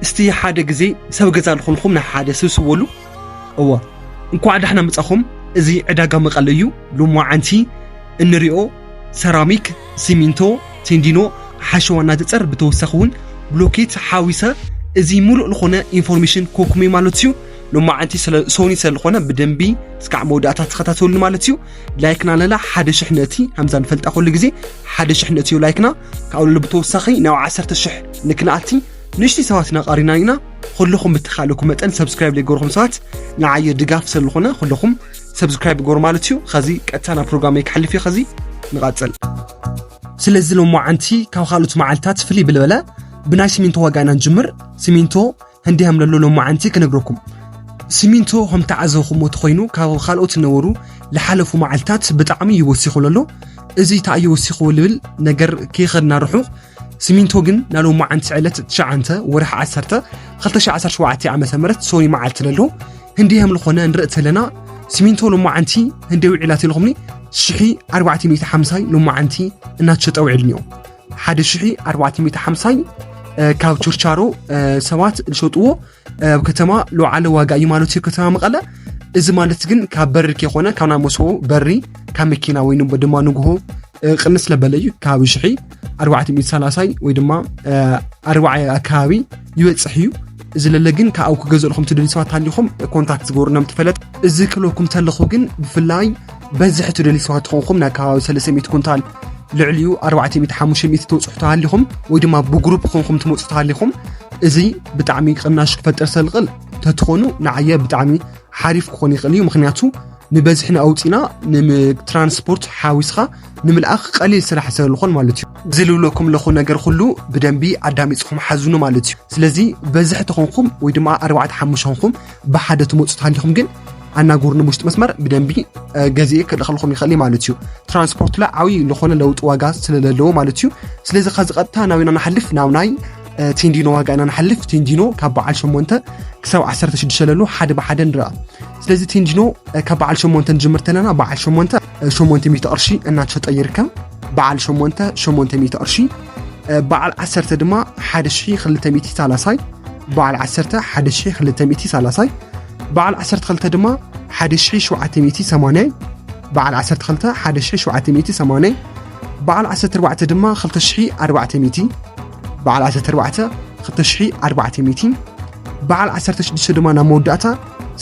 እስቲ ሓደ ግዜ ሰብ ገዛ ዝኾንኹም ናይ ሓደ ስብስብ በሉ። እወ፣ እንኳዕ ዳሕና መጻኹም። እዚ ዕዳጋ መቐለ እዩ። ሎማዓንቲ እንሪኦ ሰራሚክ፣ ሲሚንቶ፣ ቴንዲኖ፣ ሓሸዋ እናተጸር ብተወሳኺ እውን ብሎኬት ሓዊሰ እዚ ሙሉእ ዝኾነ ኢንፎርሜሽን ኮኩሜ ማለት እዩ። ሎማዓንቲ ስለ ሶኒ ስለ ዝኾነ ብደንቢ እስካዕ መወዳእታ ተኸታተሉ ማለት እዩ። ላይክና ለላ ሓደ ሽሕ ነቲ ሃምዛ ንፈልጣ ኩሉ ግዜ ሓደ ሽሕ ነቲ እዩ ላይክና። ካብኡ ለለ ብተወሳኺ ናብ ዓሰርተ ሽሕ ንክንኣቲ ንእሽተይ ሰባት ኢና ቀሪና ኢና። ኩልኹም ብተኻለኩም መጠን ሰብስክራይብ ዘይገበርኩም ሰባት ንዓየ ድጋፍ ስለ ዝኾነ ኩልኹም ሰብስክራይብ ግበሩ ማለት እዩ። ኸዚ ቀጥታ ናብ ፕሮግራመይ ክሓልፍ እዩ። ኸዚ ንቐጽል። ስለዚ ሎማዓንቲ ካብ ካልኦት መዓልታት ፍልይ ብልበለ ብናይ ሲሚንቶ ዋጋ ኢና ንጅምር። ሲሚንቶ ህንዲ ከም ለሎ ሎማዓንቲ ክነግረኩም። ሲሚንቶ ከም ተዓዘብኩሞ ተኾይኑ ካብ ካልኦት ነበሩ ልሓለፉ መዓልታት ብጣዕሚ እዩ ወሲኹ ለሎ። እዚ እንታይ እዩ ወሲኹ ልብል ነገር ከይኸድና ርሑቕ። ሲሚንቶ ግን ናይ ሎማዓንቲ ዕለት ትሽዓተ ወርሒ ዓሰርተ ክልተ ሺሕ ዓሰርተ ሸውዓተ ዓመተ ምህረት ሶኒ መዓልቲ ለሎ ህንዲ ከም ዝኾነ ንርኢ ተለና ሲሚንቶ ሎማዓንቲ ህንዲ ውዒላት ኢልኹምኒ ሽሒ ኣርባዕተ ሚእቲ ሓምሳይ ሎማዓንቲ እናተሸጠ ውዒሉ እኒኦ። ሓደ ሽሒ ኣርባዕተ ሚእቲ ሓምሳይ፣ እ፣ ካብ ችርቻሮ፣ እ፣ ሰባት ዝሸጥዎ፣ እ፣ ኣብ ከተማ ልውዓለ ዋጋ እዩ ማለት እዩ፣ ከተማ መቐለ። እዚ ማለት ግን ካብ በሪ ከይኮነ ካብ ናይ መሶቦ በሪ ካብ መኪና ወይ ንቦ ድማ ንግሆ፣ እ፣ ቅንስ ለበለ እዩ። ካብ ሽሒ ኣርባዕተ ሚእቲ ሰላሳይ ወይ ድማ፣ እ፣ ኣርባዓ ኣካባቢ ይበጽሕ እዩ። እዚ ለለ ግን ካብኡ ክገዝእልኩም ትደልዩ ሰባት ሃሊኹም ኮንታክት ዝገብሩ እዮም ትፈለጥ። እዚ ክብለኩም ተለኹ ግን ብፍላይ በዝሒ ትደልዩ ሰባት ትኾንኩም ናይ ከባቢ ሰለስተ ሚእቲ ኩንታል ልዕሊኡ ኣርባዕተ ሚእቲ ሓሙሽተ ሚእቲ ተውጽሑ ተሃሊኹም ወይ ድማ ብግሩፕ ኮንኩም ትመጹ ተሃሊኹም እዚ ብጣዕሚ ቅናሽ ክፈጥር ሰልቕል ተትኾኑ ንዓየ ብጣዕሚ ሓሪፍ ክኾን ይኽእል እዩ። ምኽንያቱ ንበዝሒ ንኣውፂና ንትራንስፖርት ሓዊስኻ ንምልኣኽ ቀሊል ስራሕ ስለ ዝኾን ማለት እዩ። እዚ ልብለኩም ለኹ ነገር ኩሉ ብደንቢ ኣዳሚፅኹም ሓዝኑ ማለት እዩ። ስለዚ በዝሒ ተኾንኩም ወይ ድማ ኣርባዕተ ሓሙሽተ ኾንኩም ብሓደ ትመፁ ተሃሊኹም ግን ኣናጎርኒ ውሽጢ መስመር ብደንቢ፣ እ፣ ገዚኤ ክልእኸልኹም ይኽእል እዩ ማለት እዩ። ትራንስፖርት ላ ዓብዪ ዝኾነ ለውጢ ዋጋ ስለለለዎ ማለት እዩ። ስለዚ ከዚ ቀጥታ ናብ ኢና ንሓልፍ ናብ ናይ፣ እ፣ ቴንዲኖ ዋጋ ኢና ንሓልፍ። ቴንዲኖ ካብ በዓል ሸሞንተ ክሳብ ዓሰርተ ሽዱሽተ ለሎ ሓደ ብሓደ ንረኣ። ስለዚ ቴንዲኖ፣ እ፣ ካብ በዓል ሸሞንተ ንጅምር ተለና በዓል ሸሞንተ፣ እ፣ ሸሞንተ ሚእቲ ቅርሺ እናተሸጠ ይርከብ። በዓል ሸሞንተ ሸሞንተ ሚእቲ ቅርሺ፣ እ፣ በዓል ዓሰርተ ድማ ሓደ ሽሒ ክልተ ሚእቲ ሰላሳይ፣ በዓል ዓሰርተ ሓደ ሽሒ ክልተ ሚእቲ ሰላሳይ፣ በዓል ዓሰርተ ክልተ ድማ ሓደ ሽሒ ሸውዓተ ሚእቲ ሰማንያ፣ በዓል ዓሰርተ ክልተ ሓደ ሽሒ ሸውዓተ ሚእቲ ሰማንያ፣ በዓል ዓሰርተ ኣርባዕተ ድማ ክልተ ሽሒ ኣርባዕተ ሚእቲ፣ በዓል ዓሰርተ ኣርባዕተ ክልተ ሽሒ ኣርባዕተ ሚእቲ፣ በዓል ዓሰርተ ሽዱሽተ ድማ ናብ መወዳእታ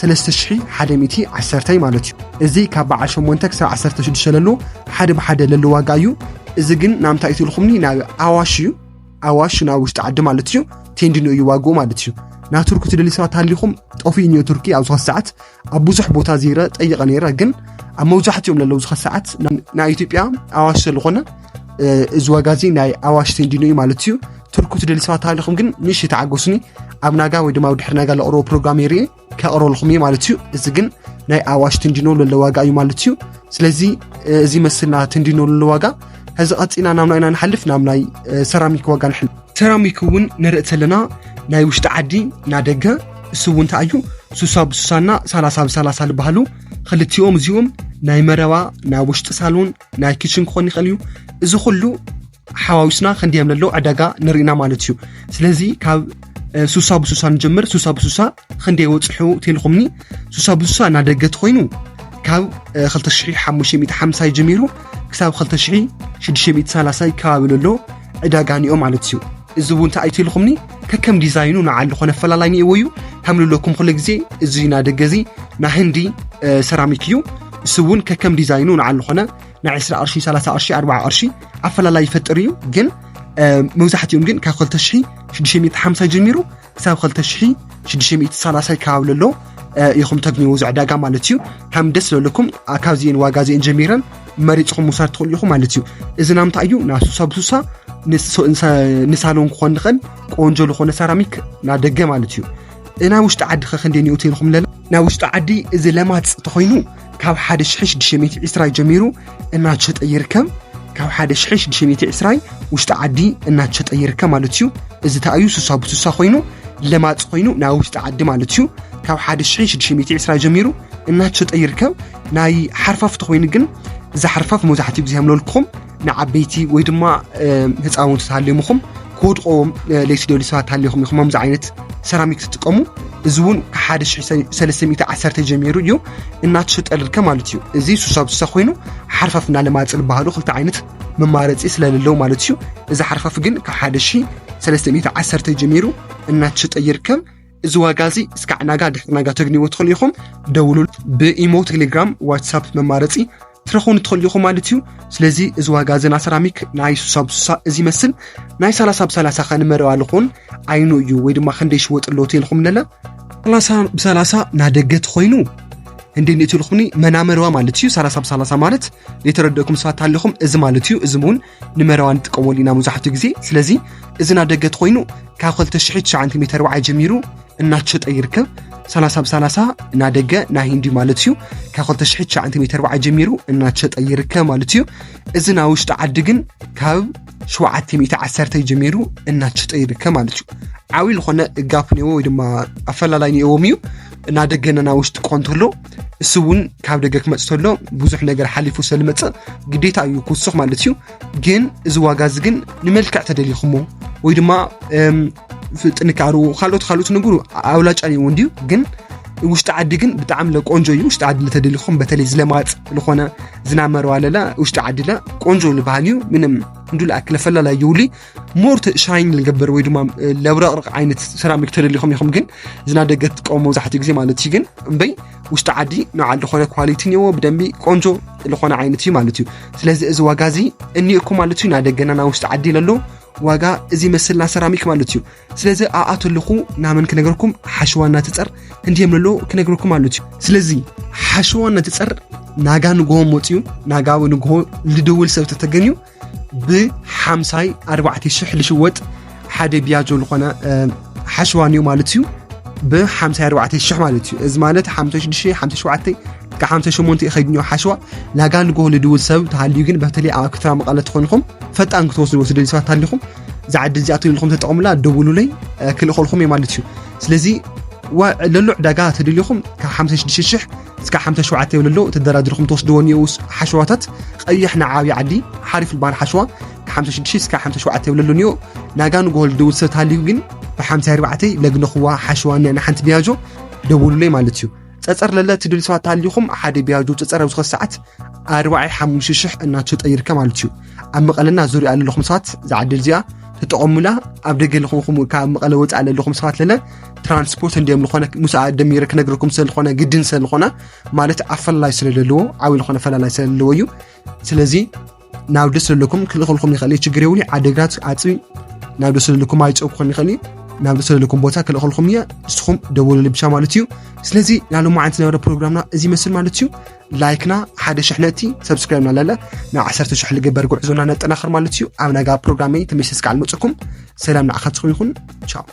ሰለስተ ሽሒ ሓደ ሚእቲ ዓሰርተ ማለት እዩ። እዚ ካብ በዓል ሸሞንተ ክሳብ ዓሰርተ ሽዱሽተ ለሎ ሓደ ብሓደ ለሎ ዋጋ እዩ። እዚ ግን ናምታይ እዩ ትልኹምኒ ናብ ኣዋሽ እዩ። ኣዋሽ ናብ ውሽጢ ዓዲ ማለት እዩ። ቴንዲኖ እዩ ዋግኡ ማለት እዩ። ናብ ቱርኪ ትደልዩ ሰባት ሃሊኹም ጠፊኡ እኒኦ ቱርኪ ኣብ ዝኾነ ሰዓት ኣብ ብዙሕ ቦታ ዜረ ጠይቐ ነይረ፣ ግን ኣብ መብዛሕትኦም ለለዉ ዝኾነ ሰዓት ና-፣ ናይ ኢትዮጵያ ኣዋሽ ስለኾነ፣ እ፣ እዚ ዋጋ እዚ ናይ ኣዋሽ ቴንዲኖ እዩ ማለት እዩ። ቱርኪ ትደልዩ ሰባት ሃሊኹም ግን ንእሽተይ ተዓገሱኒ። ኣብ ናጋ ወይ ድማ ኣብ ድሕሪ ናጋ ለቕርቦ ፕሮግራም የርኢ ከቕርበልኩም እዩ ማለት እዩ። እዚ ግን ናይ ኣዋሽ ቴንዲኖ ለሎ ዋጋ እዩ ማለት እዩ። ስለዚ፣ እ፣ እዚ መስልና ቴንዲኖ ለሎ ዋጋ። ሕዚ ቀፂና ናብ ናይ ኢና ንሓልፍ፣ ናብ ናይ፣ እ፣ ሰራሚክ ዋጋ ንሕል። ሰራሚክ እውን ንርኢ ተለና ናይ ውሽጢ ዓዲ፣ ናይ ደገ፣ እሱ እውን እንታይ እዩ? ሱሳ ብሱሳና ሰላሳ ብሰላሳ ዝበሃሉ ክልቲኦም እዚኦም ናይ መረባ፣ ናይ ውሽጢ ሳሎን፣ ናይ ኪችን ክኾን ይኽእል እዩ። እዚ ኩሉ ሓዋዊስና ክንደይ እዮም ለሎ ዕዳጋ ንርኢና ማለት እዩ። ስለዚ ካብ፣ እ፣ ሱሳ ብሱሳ ንጀምር። ሱሳ ብሱሳ ክንደይ ወጽሑ ተልኹምኒ? ሱሳ ብሱሳ እናደገ ተኾይኑ ካብ፣ እ፣ ክልተ ሽሕ ሓሙሽተ ሚእቲ ሓምሳ ጀሚሩ ክሳብ ክልተ ሽሕ ሽዱሽተ ሚእቲ ሰላሳ ከባቢ ለሎ ዕዳጋ ኒኦ ማለት እዩ። እዚ እውን እንታይ እዩ ተልኹምኒ? ከከም ዲዛይኑ ንዓሉ ኾነ ኣፈላላይ ኒእዎ እዩ። ከም ልብለኩም ኩሉ ግዜ እዚ እናደገ እዚ ናይ ህንዲ፣ እ፣ ሰራሚክ እዩ። እሱ እውን ከከም ዲዛይኑ ንዓሉ ኾነ ናይ ዕስራ ቅርሺ፣ ሰላሳ ቅርሺ፣ ኣርባዓ ቅርሺ ኣፈላላይ ይፈጥር እዩ። ግን፣ እ፣ መብዛሕትኦም ግን ካብ ክልተ ሽሕ ሽዱሽተ ሚእቲ ሓምሳ ጀሚሩ ክሳብ ክልተ ሽሕ ሽዱሽተ ሚእቲ ሰላሳ ከባቢ ለሎ፣ እ፣ ኢኹም ተግንይዎ እዚ ዕዳጋ ማለት እዩ። ከም ደስ ዝበለኩም፣ እ፣ ካብዚኤን ዋጋ እዚኤን ጀሚረን መሪፅኹም ምውሳድ ትኽእሉ ኢኹም ማለት እዩ። እዚ ናምታይ እዩ? ናብ ሱሳ ብሱሳ ንሶ-፣ ንሳ-፣ ንሳሎን ክኾን ንኽእል ቆንጆ ዝኾነ ሰራሚክ ናብ ደገ ማለት እዩ። ናብ ውሽጢ ዓዲ ኸ ክንደይ ኒኡ ተልኹም ለና? ናብ ውሽጢ ዓዲ እዚ ለማጽ ተኾይኑ ካብ ሓደ ሽሕ ሽዱሽተ ሚእቲ ዕስራ ጀሚሩ እናተሸጠ ይርከብ። ካብ ሓደ ሽሕ ሽዱሽተ ሚእቲ ዕስራ ውሽጢ ዓዲ እናተሸጠ ይርከብ ማለት እዩ። እዚ እንታይ እዩ? ሱሳ ብሱሳ ኮይኑ ለማጽ ኮይኑ ናብ ውሽጢ ዓዲ ማለት እዩ። ካብ ሓደ ሽሕ ሽዱሽተ ሚእቲ ዕስራ ጀሚሩ እናተሸጠ ይርከብ። ናይ ሓርፋፍ ተኾይኑ ግን እዚ ሓርፋፍ መብዛሕትኡ ግዜ የምለልኩም ንዓበይቲ ወይ ድማ፣ እ፣ ህፃውንቲ ተሃልዮምኹም ክወድቆዎም፣ እ፣ ለይቲ ደልዩ ሰባት ተሃልዮኹም ኢኹም። ከምዚ ዓይነት ሰራሚክ ትጥቀሙ፣ እዚ እውን ካብ ሓደ ሺሕ ሰለስተ ሚእቲ ዓሰርተ ጀሚሩ እዩ እናተሸጠ ዝርከብ ማለት እዩ። እዚ ሱሳ ብሱሳ ኮይኑ ሓርፋፍ እና ለማጽ ዝበሃሉ ክልተ ዓይነት መማረፂ ስለዘለው ማለት እዩ። እዚ ሓርፋፍ ግን ካብ ሓደ ሺሕ ሰለስተ ሚእቲ ዓሰርተ ጀሚሩ እናተሸጠ ይርከብ። እዚ ዋጋ እዚ እስካዕ ናጋ ድሕሪ ናጋ ተግንይዎ ትኽእሉ ኢኹም። ደውሉ። ብኢሞ፣ ቴሌግራም፣ ዋትሳፕ መማረፂ ትረኽቡን ትኽእሉ ኢኹም ማለት እዩ። ስለዚ እዚ ዋጋ እዚ ና ሰራሚክ ናይ ሱሳ ብሱሳ እዚ ይመስል። ናይ ሰላሳ ብሰላሳ ከ ንመረባ ልኾን ኣይኑ እዩ ወይ ድማ ክንደይ ሽወጥ ኣሎ ትልኹም ነለ? ሰላሳ ብሰላሳ ናደገ ትኾይኑ እንዴ ንእትልኹኒ መናመረዋ ማለት እዩ። ሰላሳ ብሰላሳ ማለት ዘይተረደእኩም ሰባት ኣለኹም። እዚ ማለት እዩ። እዚ እውን ንመረባ ንጥቀመሉ ኢና መብዛሕትኡ ግዜ። ስለዚ እዚ ናደገ ትኾይኑ ካብ ክልተ ሽሕ ትሽዓን ሚእቲ ኣርባዓ ጀሚሩ እናተሸጠ ይርከብ። ሰላሳ ብሰላሳ ናደገ ናይ ሂንዲ ማለት እዩ። ካብ ክልተ ሽሕ ትሽዓን ሚእቲ ኣርባዓ ጀሚሩ እናተሸጠ ይርከብ ማለት እዩ። እዚ ናይ ውሽጢ ዓዲ ግን ካብ ሸውዓተ ሚእቲ ዓሰርተ ጀሚሩ እናተሸጠ ይርከብ ማለት እዩ። ዓብዪ ዝኾነ ጋፕ ነይዎ ወይ ድማ ኣፈላላይ ነይዎም እዩ። እናደገ እና ውሽጢ ክኾን ተሎ፣ እሱ እውን ካብ ደገ ክመጽእ ተሎ ብዙሕ ነገር ሓሊፉ ስለዝመጽእ ግዴታ እዩ ክውስኽ ማለት እዩ። ግን እዚ ዋጋ እዚ ግን ንመልክዕ ተደሊኹሞ ወይ ድማ እም፣ ፍ- ጥንካሩ ካልኦት ካልኦት ነገሩ ኣውላጫ ነይዎ እንዲዩ። ግን ውሽጢ ዓዲ ግን ብጣዕሚ ለቆንጆ እዩ። ውሽጢ ዓዲ ለተደሊኹም በተለይ ዝለማጽ ዝኾነ ዝናመረዋ ለላ ውሽጢ ዓዲ ለ ቆንጆ ዝበሃል እዩ። ምንም እንዱ ለኣክለ ፈላላይ ይውሊ ሞር ተ- ሻይን ልገብር ወይ ድማ እ፣ ለብረቕርቕ ዓይነት ሰራሚክ ተደሊኹም ኢኹም። ግን ዝናደገ ትጥቀሙ መብዛሕትኡ ግዜ ማለት እዩ። ግን እምበይ ውሽጢ ዓዲ ንዓል ዝኾነ ኳሊቲ ነይዎ ብደንቢ ቆንጆ ዝኾነ ዓይነት እዩ ማለት እዩ። ስለዚ እዚ ዋጋ እዚ እኒእኩም ማለት እዩ። ናደገና ና ውሽጢ ዓዲ ለሎ ዋጋ እዚ መስልና ሰራሚክ ማለት እዩ። ስለዚ ኣኣተልኹ ናመን ክነገርኩም ሓሽዋ እናትጸር እንዲየም ለሎ ክነግርኩም ማለት እዩ። ስለዚ ሓሽዋ እናትጸር ናጋ ንግሆ መፅዩ ናጋ ንግሆ ልድውል ሰብ ተተገንዩ ብሓምሳይ ኣርባዕተ ሽሕ ልሽወጥ ሓደ ቢያጆ ዝኾነ እ፣ ሓሽዋ ንዩ ማለት እዩ። ብሓምሳይ ኣርባዕተ ሽሕ ማለት እዩ። እዚ ማለት ሓምሳይ ሽዱሽተ ሓምሳይ ሸውዓተ ካብ ሓምሳይ ሸሞንተ ይኸይድንዮ ሓሽዋ ናጋ ንግሆ ልድውል ሰብ ተሃልዩ ግን በተለይ ኣብ ከተማ መቐለ ትኾንኹም ፈጣን ክትወስድዎ ትደልዩ ሰባት ተሃሊኹም ዝዓዲ እዚኣ ትልኹም ተጠቐሙላ ደውሉለይ እ፣ ክልእኸልኹም እየ ማለት እዩ። ስለዚ ዋ- ለሎ ዕዳጋ ተደሊኹም ካብ ሓምሳ ሽዱሽተ ሽሕ እስካብ ሓምሳ ሸውዓተ የብለሎ ተደራድርኩም ተወስድዎ ኒኡስ ሓሸዋታት ቀይሕ ንዓብዪ ዓዲ ሓሪፍ ዝበሃል ሓሸዋ ካብ ሓምሳ ሽዱሽተ እስካብ ሓምሳ ሸውዓተ የብለሎ ኒኡ ናጋ ንጎል ድውል ሰብ ተሃሊዩ ግን ብሓምሳ ኣርባዕተ ለግነኽዋ ሓሸዋ ኒያ ንሓንቲ ቢያጆ ደውሉለይ ማለት እዩ። ጸጸር ለለ ትድል ሰባት ተሃሊኹም ሓደ ቢያጆ ጸጸር ኣብ ዝኾነ ሰዓት ኣርባዓ ሓሙሽተ ሽሕ እናተሸጠ ይርከብ ማለት እዩ። ኣብ መቐለና ዙሪያ ኣለኹም ሰባት ዝዓድል እዚኣ ተጠቐሙላ። ኣብ ደገ ለኹም ካብ መቐለ ወፃእ ለለኹም ሰባት ለለ ትራንስፖርት እንዲዮም ዝኾነ ሙሳ ደሚረ ክነግረኩም ስለዝኾነ ግድን ስለዝኾነ ማለት ኣፈላላይ ስለለለዎ ዓብዪ ዝኾነ ፈላላይ ስለለለዎ እዩ። ስለዚ ናብ ደስ ዘለኩም ክልእኸልኩም ይኽእል እዩ፣ ችግር የብሉ። ዓደግራት ኣፅቢ ናብ ደስ ዘለኩም ኣይፀው ክኾን ይኽእል እዩ። ናብ ደስ ዘለኩም ቦታ ክልእኸልኩም እየ፣ ንስኹም ደወሉሉ ብቻ ማለት እዩ። ስለዚ ናይ ሎማዓንቲ ዝነበረ ፕሮግራምና እዚ ይመስል ማለት እዩ። ላይክና ሓደ ሽሕ ነቲ ሰብስክራይብ ናለለ ናብ ዓሰርተ ሽሕ ልግበር ጉዕዞና ነጠናኽር ማለት እዩ። ኣብ ናጋ ፕሮግራመይ ተመልሰ እስካዕ ልመፅኩም ሰላም ንዓኻትኩም ይኹን። ቻው።